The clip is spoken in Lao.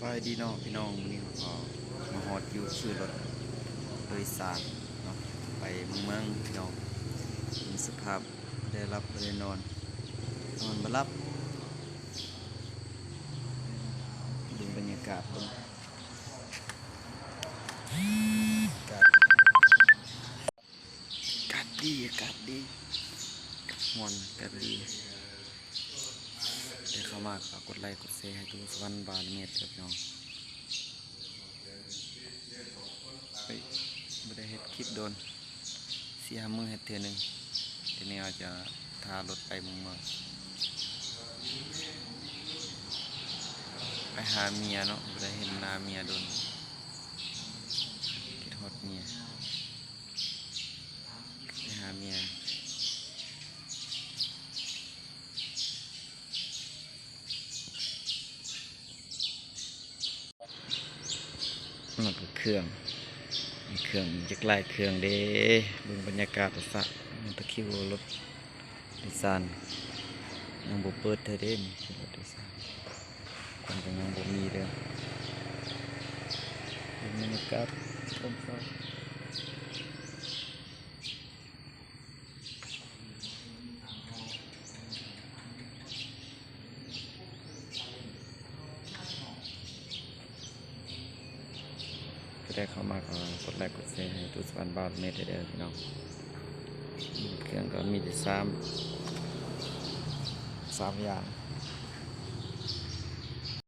ສະບາຍດີເນາະພີ່ນ້ອງ, ມື້ນີ້ເຮົາກໍມາຮອດຢູ່ຄິວລົດໂດຍສານເນາະ ໄປເມືອງເມືອງພີ່ນ້ອງ. ເບິ່ງສະພາບ ບໍ່ໄດ້ຫຼັບບໍ່ໄດ້ນອນ ນອນບໍ່ຫຼັບ. ເບິ່ງບັນຍາກາດ ເບິ່ງ ອາກາດ ອາກາດດີ ອາກາດດີ ມ່ວນ ອາກາດດີ. ໃຜເຂົ້າມາກໍກົດໄລກົດແຊໃຫ້ຕູ້ສະຫວັນບາລະເມດເດີພີ່ນ້ອງ. ເອີຍ ບໍ່ໄດ້ເຮັດຄລິບດົນ ສີ່ຫ້າມື້ເຮັດເທື່ອໜຶ່ງ. ດຽວນີ້ເຮົາຈະຖ້າລົດໄປເມືອງ ໄປຫາເມຍເນາະ, ບໍ່ໄດ້ເຫັນໜ້າເມຍດົນ ຄິດຮອດເມຍ. ໄປຫາເມຍ. ແລ້ວກໍເຄື່ອງ ເຄື່ອງຈັກຫຼາຍເຄື່ອງເດ້. ເບິ່ງບັນຍາກາດຊະ ມັນຕະຄິວລົດໂດຍສານຍັງບໍ່ເປີດເທື່ອເດ້ນີ້. ລົດໂດຍສານ ຄົນກໍຍັງບໍ່ມີເດີ້. ເປັນບັນຍາກາດຕອນເຊົ້າ. ຜູ້ໃດເຂົ້າມາກໍກົດໄລກົດແຊໃຫ້ຕູ້ສະຫວັນບາລະເມດເດີພີ່ນ້ອງ. ເຄື່ອງກໍມີແຕ່ສາມ ສາມຢ່າງ.